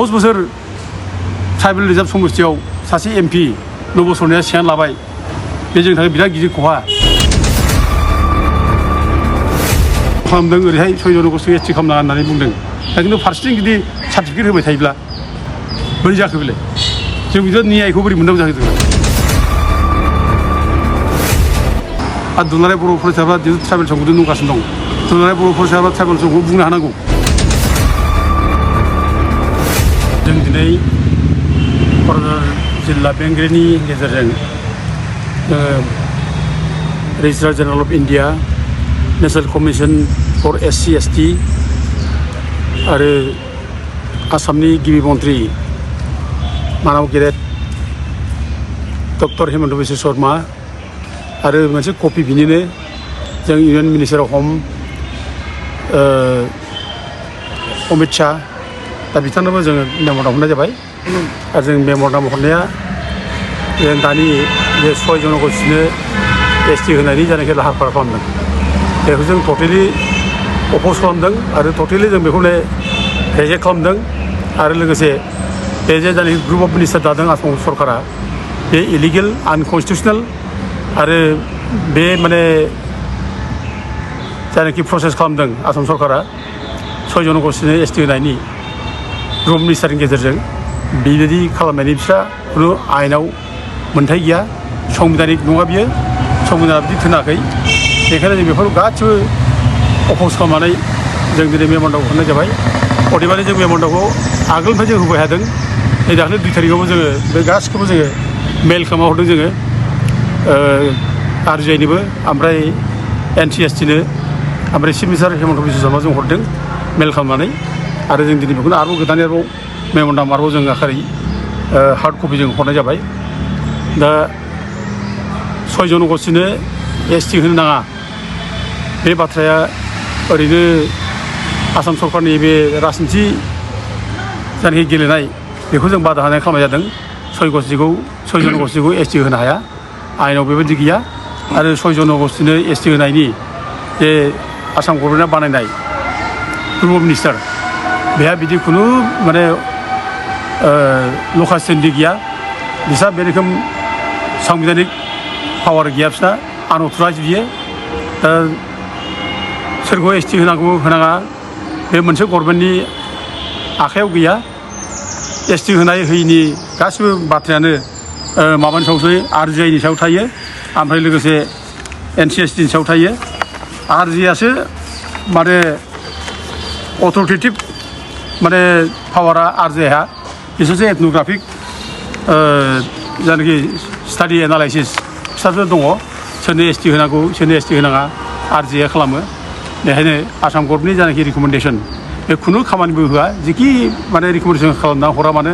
10 बोसोर tribal reserve समस्तियाव सासे MP नबसरनाया सिगां लाबाय बे जोंनि थाखाय बिराद गिदिर खहा खालामदों ओरैहाय 6 जनखौ एसटि खालामनाङा होननानै बुंदों दा खिन्थु फारसेथिं जुदि सार्टिफिकेट होबाय थायोब्ला बोरै जाखो बेलाय जों बिदिनो न्यायखौ बोरै मोननांगौ जाखो जोङो आरो दुलाराय बर' फरायसाफ्रा ट्राइबेल संखौ नुगासिनो दं दुलाराय बर' फरायसाफ्रा ट्राइबेल संखौ बुंनो हानांगौ जों दिनै क'क्राझार जिल्ला बेंगिरिनि गेजेरजों registrar general of India national commission for SC ST आरो आसामनि गिबि मन्त्रि मानाव गेदेर डक्टर हेमन्त बिश्व शर्मा आरो मोनसे कपि बिनिनो जों इउनियन मिनिस्टार अफ हम अमित शाह दा बिथांनोबो जोङो मेम'रेन्डाम हरनाय जाबाय आरो जों मेम'रेन्डाम हरनाया जों दानि बे 6 जनखौनो एसटि होनायनि जानाखि लाहार फाहार खालामदों बेखौ जों टटेलि अप'ज खालामदों आरो टटेलि जों बेखौनो रिजेक्ट खालामदों आरो लोगोसे बे जे जानाखि ग्रुप अफ मिनिस्टार दादों आसाम सरकारा बे इलिगेल आनकनस्टिटिउसनेल आरो बे माने जानाखि प्रसेस खालामदों आसाम सरकारा 6 जनखौनो एसटि होनायनि ग्रुप मिनिस्टारनि गेजेरजों बेबायदि खालामनायनि बिस्रा खुनु आयेनाव मोन्थाय गैया संबिधानिक नङा बियो संबिधाना बिदि थोनाखै बेखायनो जों बेफोरखौ गासिबो अप'ज खालामनानै जों दिनै मेम'रेन्डाम हरनाय जाबाय अदेबानि जों मेम'रेन्डामखौ आगोलनिफ्राय जों होबाय थादों नै दाख्लै 2 तारिखआवबो जोङो बे गासिखौबो जोङो मेल खालामना हरदों जोङो RGIनिबो ओमफ्राय NCSTनो ओमफ्राय चिफ मिनिस्टार हेमन्त बिश्व शर्मा जों हरदों मेल खालामनानै आरो जों दिनै बेखौनो आरोबाव गोदानै आरोबाव मेम'रेन्डाम आरोबाव जों आखारै हार्ड कपि जों हरनाय जाबाय दा 6 जनखौनो एसटि होनो नाङा बे बाथ्राया ओरैनो आसाम सरकारनि बे राजनिथि जानाखि गेलेनाय बेखौ जों बादा होनाय खालामनाय जादों 6 जनखौनो एसटि होनो हाया आयेनाव बेबायदि गैया आरो 6 जनखौनो एसटि होनायनि जे आसाम गभर्नमेन्टआ बानायनाय ग्रुप अफ मिनिस्टार बेहा बिदि खुनु माने लकाल स्टेन्डिं गैया बिसा बे रोखोम संबिधानिक पावार गैया बिसोरना आनअथराइज बियो दा सोरखौ एसटि होनांगौ होनाङा बे मोनसे गभर्नमेन्टनि आखायाव गैया एसटि होनाय होयिनि गासिबो बाथ्रायानो माबानि सायावसो RGIनि सायाव थायो ओमफ्राय लोगोसे NCSTनि सायाव थायो RGIआसो माने अथ'रिटेटिभ माने पावारा RGIहा बिसोरसो एथन'ग्राफिक जायनाखि स्टाडि एनालाइसिस बिसोरसो दङ सोरनो एसटि होनांगौ सोरनो एसटि होनाङा RGIआ खालामो बेखायनो आसाम गभर्नमेन्टनि जायनाखि रिकमेन्डेसन बे खुनु खामानिबो होआ जिखि माने रिकमेन्डेसन खालामना हरा मानो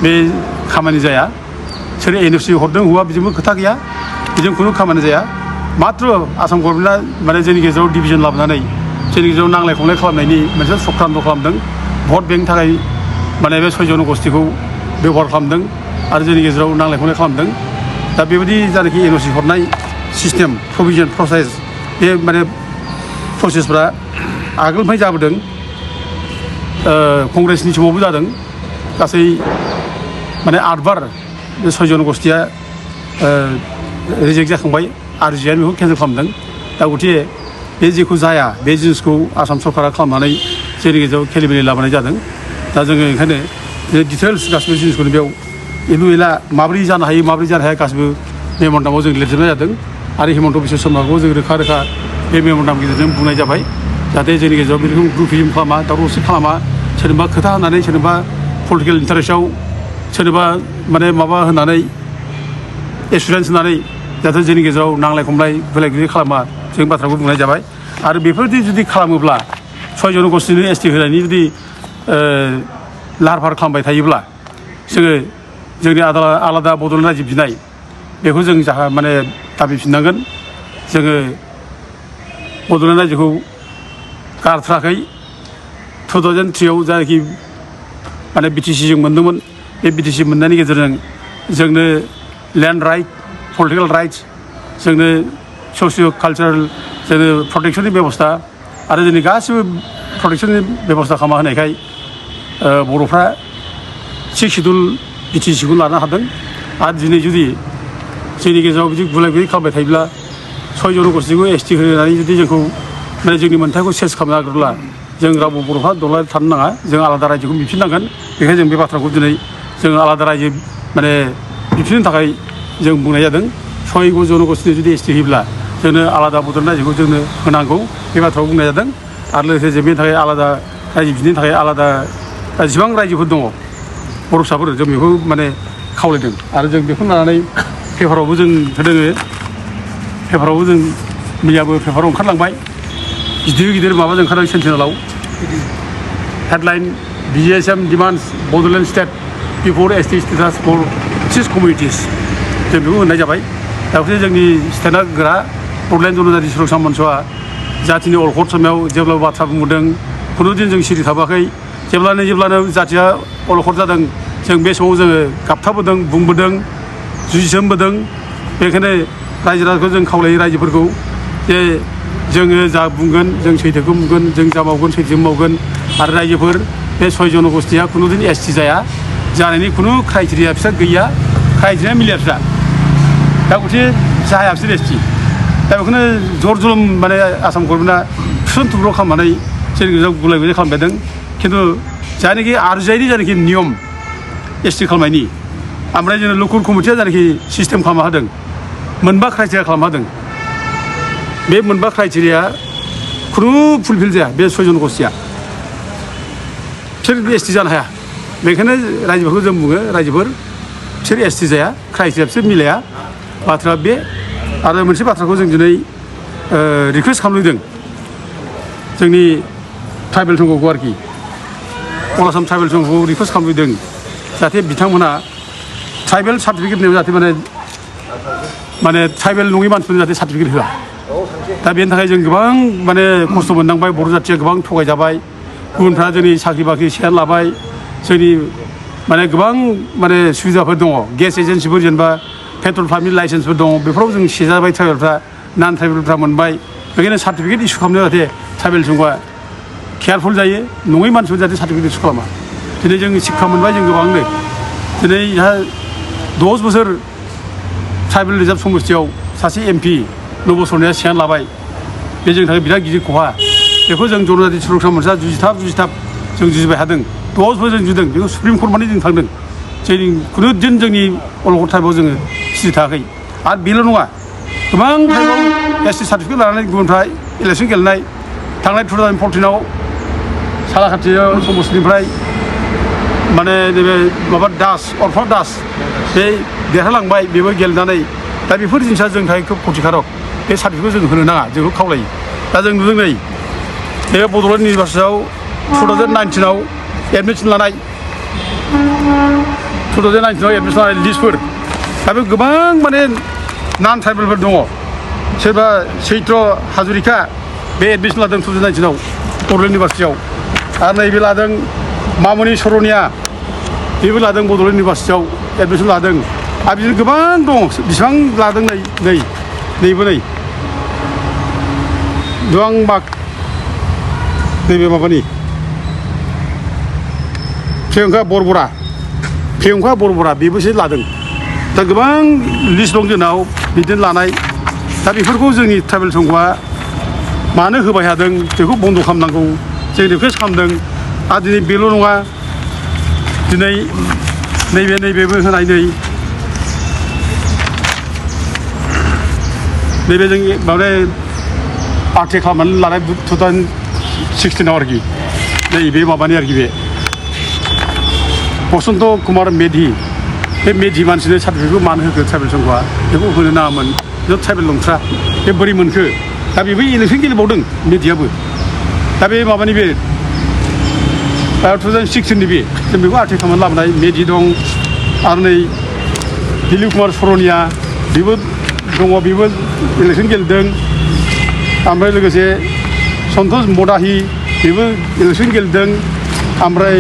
बे खामानि जाया सोर NOC हरदों हौवा बेजोंबो खोथा गैया बेजों खुनु खामानि जाया माथ्र आसाम गभर्नमेन्टआ माने जोंनि गेजेराव डिभिजन लाबोनानै जोंनि गेजेराव नांलाय खमलाय खालामनायनि मोनसे चक्रान्त खालामदों भट बेंकनि थाखाय माने बे 6 जनगोष्ठीखौ बेबहार खालामदों आरो जोंनि गेजेराव नांलाय खमलाय खालामदों दा बेबायदि जानाखि NOC हरनाय सिस्टेम प्रभिजन प्रसेस बे माने प्रसेसफ्रा आगोलनिफ्राय जाबोदों कंग्रेसनि समावबो जादों गासै माने 8 बार बे 6 जनगोष्ठीया रिजेक्ट जाखांबाय RGIआ बेखौ केन्सेल खालामदों दा गथिखे बे जेखौ जाया बे जिनिसखौ आसाम सरकारा खालामनानै जोंनि गेजेराव खेलिमेलि लाबोनाय जादों दा जोङो ओंखायनो डिटेल्स गासिबो जिनिसखौनो बेयाव एलु एला माबोरै जानो हायो माबोरै जानो हाया गासिबो मेम'रेन्डामाव जों लिरजोबनाय जादों आरो हेमन्त बिश्व शर्माखौ जों रोखा रोखा बे मेम'रेन्डामनि गेजेरजों बुंनाय जाबाय जाहाथे जोंनि गेजेराव बे रोखोम ग्रुपिजम खालामा दावराव खालामा सोरनोबा खोथा होनानै सोरनोबा पलिटिकेल इन्टारेस्टआव सोरनोबा माने माबा होनानै एसुरेन्स होनानै जाहाथे जोंनि गेजेराव नांलाय खमलाय बेले बेजे खालामा जों बाथ्राखौ बुंनाय जाबाय आरो बेफोरबायदि जुदि खालामोब्ला 6 जनगोष्ठीनो एसटि होनायनि जुदि लाहार फाहार खालामबाय थायोब्ला जोङो जोंनि आलादा बड'लेण्ड रायजो बिनाय बेखौ जों जाहा माने दाबिफिननांगोन जोङो बड'लेण्ड रायजोखौ गारथाराखै 2003आव जायखि माने BTC जों मोन्दोंमोन बे BTC मोननायनि गेजेरजों जोंनो लेन्ड राइट पलिटिकेल राइट्स जोंनो ससिय' कालचारेल जोंनो प्रटेक्शननि बेबस्था आरो जोंनि गासिबो प्रटेक्शननि बेबस्था खालामना होनायखाय बर'फ्रा 6 सिडुल बिटिसिखौ लानो हादों आरो दिनै जुदि जोंनि गेजेराव बिदि गुलाय गुजाय खालामबाय थायोब्ला 6 जन'गोष्ठीखौ ST होनानै जुदि जोंखौ माने जोंनि मोन्थायखौ सेस खालामनो नागिरोब्ला जों रावबो बर'फ्रा दलाय थानो नाङा जों आलादा रायजोखौ बिफिननांगोन बेखायनो जों बे बाथ्राखौ दिनै जों आलादा रायजो माने बिफिननो थाखाय जों बुंनाय जादों 6 जन'गोष्ठीनो जुदि ST होयोब्ला जोंनो आलादा बड'लेण्ड रायजोखौ जोंनो होनांगौ बे बाथ्राखौ बुंनाय जादों आरो लोगोसे जों बेनि थाखाय आलादा रायजो बिदिनि थाखाय आलादा जेसेबां रायजोफोर दङ बर' फिसाफोर जों बेखौ माने खावलायदों आरो जों बेखौ लानानै पेपारावबो जों होदों पेपारावबो जों मैयाबो पेपाराव ओंखारलांबाय गिदिर गिदिर माबाजों ओंखारदों सेन्टिनेलाव headline BGSM demands Bodoland state बिफर ST स्टेटास फर 6 कमिउनिटिस जों बेखौ होननाय जाबाय दा जोंनि स्टेटआ गोरा बड'लेण्ड जनजाति सुरक्षा मन्चआ जातिनि अलखद समाव जेब्लाबो बाथ्रा बुंबोदों खुनु दिन जों सिरि थाबाखै जेब्लानो जातिया अलखद जादों जों बे समाव जोङो गाबथाबोदों बुंबोदों जुजिसोमबोदों बेखायनो रायजो राजाखौ जों खावलायो रायजोफोरखौ जे जोङो जा बुंगोन जों सैथोखौ बुंगोन जों जा मावगोन सैथोखौ मावगोन आरो रायजोफोर बे 6 जन'गोष्ठीया खुनु दिन ST जाया जानायनि खुनु क्राइटेरिया बिसोर गैया क्राइटेरिया मिलिया बिसोर दा गथे जाया बिसोर ST दा बेखौनो जर जुलुम माने आसाम गभर्नमेन्टआ थुसन थुब्र' खालामनानै जोंनि गेजेराव गुलाय गुजाय खालामबायदों खिन्थु जायनाखि आरजायनि जायनाखि नियम ST खालामनायनि ओमफ्राय जोङो लकेल कमिटिया जायनाखि सिस्टेम खालामना होदों मोनबा क्राइटेरिया खालामना होदों बे मोनबा क्राइटेरिया खुनु फुलफिल जाया बे 6 जन'गोष्ठीया बिसोर ST जानो हाया बेखायनो रायजोफोरखौ जों बुङो रायजोफोर बिसोर ST जाया क्राइटेरिया बिसोर मिलाया बाथ्राया बे आरो मोनसे बाथ्राखौ जों दिनै रिकुवेस्ट खालामदों जोंनि ट्राइबेल संघखौ आरोखि अल आसाम ट्राइबेल संघखौ रिकुवेस्ट खालामदों जाहाथे बिथांमोना ट्राइबेल सार्टिफिकेट होनायाव जाहाथे माने ट्राइबेल नङि मानसिफोरनो जाहाथे सार्टिफिकेट होआ दा बेनि थाखाय जों गोबां माने खस्थ' मोननांबाय बर' जाथिया गोबां थगायजाबाय गुबुनफ्रा जोंनि साख्रि बाख्रि सेयार लाबाय जोंनि माने गोबां माने सुबिदाफोर दङ गेस एजेन्सिफोर जेनेबा पेट्रल पाम्पनि लाइसेन्सफोर दङ बेफोराव जों सेजाबाय ट्राइबेलफ्रा नन ट्राइबेलफ्रा मोनबाय बेखायनो सार्टिफिकेट इसु खालामनो जाहाथे ट्राइबेल संघआ केयारफुल जायो नङै मानसिफोर जाहाथे सार्टिफिकेट इसु खालामा दिनै जों शिक्षा मोनबाय जों गोबांनो दिनै 10 बोसोर ट्राइबेल रिजार्भ समस्तियाव सासे MP नबसरनाया सियान लाबाय बे जोंनि थाखाय बिराद गिदिर खहा बेखौ जों जनजाति सुरक्षा मन्चआ जुजिथाब जों जुजिबाय थादों 10 बोसोर जों जुजिदों बेखौ सुप्रिम कर्ट माने जों थांदों जोंनि खुनु दिन जोंनि अलखद टाइमाव जोङो सिरि थायाखै आरो बेल' नङा गोबां टाइमाव ST सार्टिफिकेट लानानै गुबुनफ्रा इलेक्सन गेलेनाय थांनाय 2014आव सालाकाटियाव समस्तिनिफ्राय माने नैबे माबा अरफा दास बे देरहालांबाय बेबो गेलेनानै दा बेफोर जिनिसा जोंनि थाखाय खोब खथिकारक बे सार्टिफिकेटखौ जों होनो नाङा जोंखौ खावलायो दा जों नुदों नै बे बड'लेण्ड इउनिभार्सिटियाव 2019आव एडमिसन लानाय 2019आव एडमिसन लानाय लिस्टफोर दा बे गोबां माने नन ट्राइबेलफोर दङ सोरबा चैत्र हाजरिका बे एडमिसन लादों 2019आव बड'लेण्ड इउनिभार्सिटियाव आरो नैबे लादों मामुनि सरनिया बेबो लादों बड'लेण्ड इउनिभार्सिटियाव एडमिसन लादों आरो बिदिनो गोबां दं बेसेबां लादों नैबो गोबां नैबे माबानि प्रियंका बरबरा बेबोसो लादों दा गोबां लिस्ट दं जोंनाव बिदिनो लानाय दा बेफोरखौ जोंनि ट्राइबेल संघआ मानो होबाय थादों बेखौ बन्द' खालामनांगौ जों रिकुवेस्ट खालामदों आरो दिनै बेल' नङा दिनै नैबेबो होनाय नैबे जों माने पार्टि खालामनानै लानाय 2016आव आरोखि नैबे माबानि आरोखि बे बसन्त कुमार मेधि बे मेधि मानसिनो सार्टिफिकेटखौ मानो होखो ट्राइबेल संघआ बेखौ होनो नाङामोन बे ट्राइबेल नंथ्रा बे बोरै मोनखो दा बेबो इलेक्सन गेलेबावदों मेधियाबो दा बे माबानि बे 2016नि बे जों बेखौ आर्टिकेल खालामनानै लाबोनाय मेधि दं आरो नै दिलीप कुमार सरनिया बेबो दङ बेबो इलेक्सन गेलेदों ओमफ्राय लोगोसे सन्तोष मदाहि बेबो इलेक्सन गेलेदों ओमफ्राय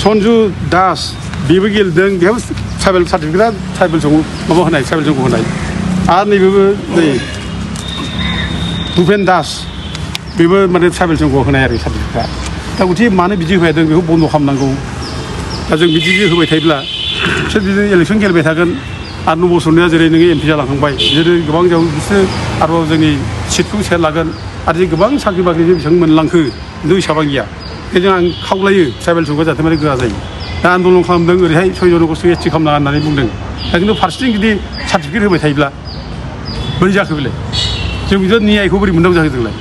सन्जु दास बेबो गेलेदों बेहाबो ट्राइबेल सार्टिफिकेटआ ट्राइबेल संघ माबा होनाय ट्राइबेल संघ होनाय आरो नैबेबो नै भुपेन दास बेबो माने ट्राइबेल संघ होनाय आरो सार्टिफिकेटआ दा गथिखे मानो बिदि होबाय थादों बेखौ बन्द' खालामनांगौ दा जों बिदि होबाय थायोब्ला बिसोर बिदिनो इलेक्सन गेलेबाय थागोन आरो 9 बोसोरनिया जेरै नोङो एमपि जालांखांबाय जेरै गोबां जाव बिसोर आरोबाव जोंनि सिटखौ सेर लागोन आरो जे गोबां साख्रि बाख्रि बेसेबां मोनलांखो खिन्थु हिसाबा गैया बेजों आं खावलायो ट्राइबेल सुबुंफ्रा जाहाथे माने गोरा जायो दा आन्दलन खालामदों ओरैहाय 6 जनखौ एसटि खालामनाङा होननानै बुंदों दा खिन्थु फारसेथिं जुदि सार्टिफिकेट होबाय थायोब्ला बोरै जाखो बेलाय जों बिदिनो न्यायखौ बोरै मोननांगौ जाखो जोंलाय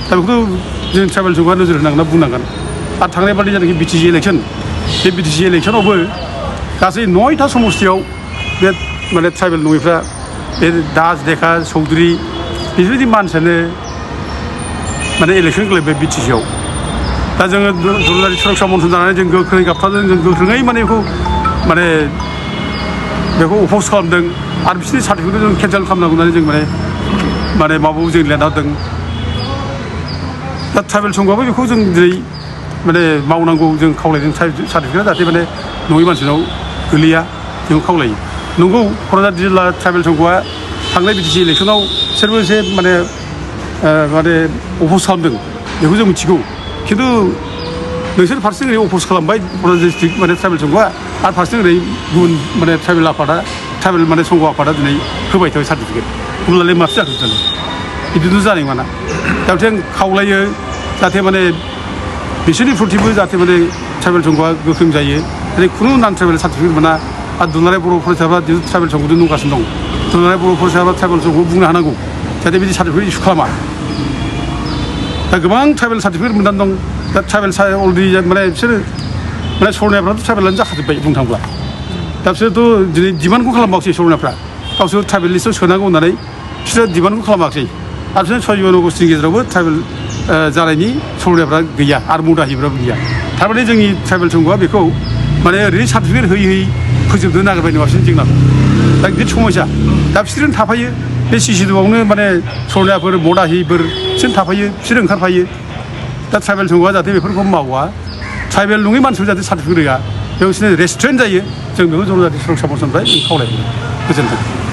दा बेखौथ' जों ट्राइबेल सुबुंफ्रा नोजोर होनांगोन होनना बुंनांगोन आरो थांनाय बादि जानाखि बिटिसि इलेक्सन बे बिटिसि इलेक्सनावबो गासै 9टा समस्तियाव बे माने ट्राइबेल नङिफ्रा बे दास देखा चौधुरी बेफोरबायदि मानसियानो माने इलेक्सन गेलेबाय बिटिसिआव दा जोङो दुलाराय सुरक्षा मन्थ्रि जानानै जों गोख्रोङै गाबथादों जों गोख्रोङै माने बेखौ अफस खालामदों आरो बिसोरनि सार्टिफिकेटखौ जों केन्सेल खालामनांगौ होननानै जों माने माबायाव जों लिरना होदों दा ट्राइबेल संघआबो बेखौ जों दिनै माने मावनांगौ जों खावलायदों सार्टिफिकेटआ जाहाथे माने नङै मानसिनाव गोलैया जों खावलायो नंगौ क'क्राझार जिल्ला ट्राइबेल संघआ थांनाय बिटिसि इलेक्सनाव बिसोरबो एसे माने अफस खालामदों बेखौ जों मिथिगौ खिन्थु नोंसोर फारसेथिं ओरै अफस खालामबाय क'क्राझार डिस्ट्रिक्ट माने ट्राइबेल संघआ आरो फारसेथिं ओरै गुबुन माने ट्राइबेल आफादा ट्राइबेल माने संघ आफादा दिनै होबाय थाबाय सार्टिफिकेट होमब्लालाय माथो जाखो बिदिनो बिदिथ' जानाय नङाना दा बिथिं खावलायो जाहाथे माने बिसोरनि प्रटिबो जाहाथे माने ट्राइबेल संघआ गोख्रों जायो जेरै खुनु नान ट्राइबेल सार्टिफिकेट मोना आरो दुलाराय बर' फरायसाफ्रा ट्राइबेल संघजों दंगासिनो दं दुलाराय बर' फरायसाफ्रा ट्राइबेल संघखौ बुंनो हानांगौ जाहाथे बिदि सार्टिफिकेट इस्यु खालामा दा गोबां ट्राइबेल सार्टिफिकेट मोननानै दं दा ट्राइबेल अलरेडि माने बिसोरो माने सरनायाफ्राथ' ट्राइबेलानो जाखाजोब्बाय बुंनो थांब्ला दा बिसोरथ' दिनै डिमान्डखौ खालामाखिसै सरनायफ्रा गावसोर ट्राइबेल लिस्टआव सोनांगौ होननानै बिसोरो डिमान्डखौ खालामाखिसै आरो बिसोर 6 जनगोष्ठीनि गेजेरावबो ट्राइबेल जानायनि सरनायफ्रा गैया आरो मुदाहिफ्राबो गैया थारमाने जोंनि ट्राइबेल संघआ बेखौ माने ओरैनो सार्टिफिकेट होयै फोजोबनो नागिरबाय नङा बिसोरनि जेंनाखौ दा गिदिर समस्या दा बिसोरनो थाफायो बे सिसिडुआवनो माने सरनायाफोर मदाहिफोर बिसोरनो थाफायो बिसोर ओंखारफायो दा ट्राइबेल संघआ जाहाथे बेफोरखौ मावा ट्राइबेल नङै मानसिफोर जाहाथे सार्टिफिकेट होआ बेयाव बिसोरनो रेस्ट्रेन्ट जायो जों बेखौ जनजाति सुरक्षा मन्थ्रिनिफ्राय जों खावलायो गोजोन्थों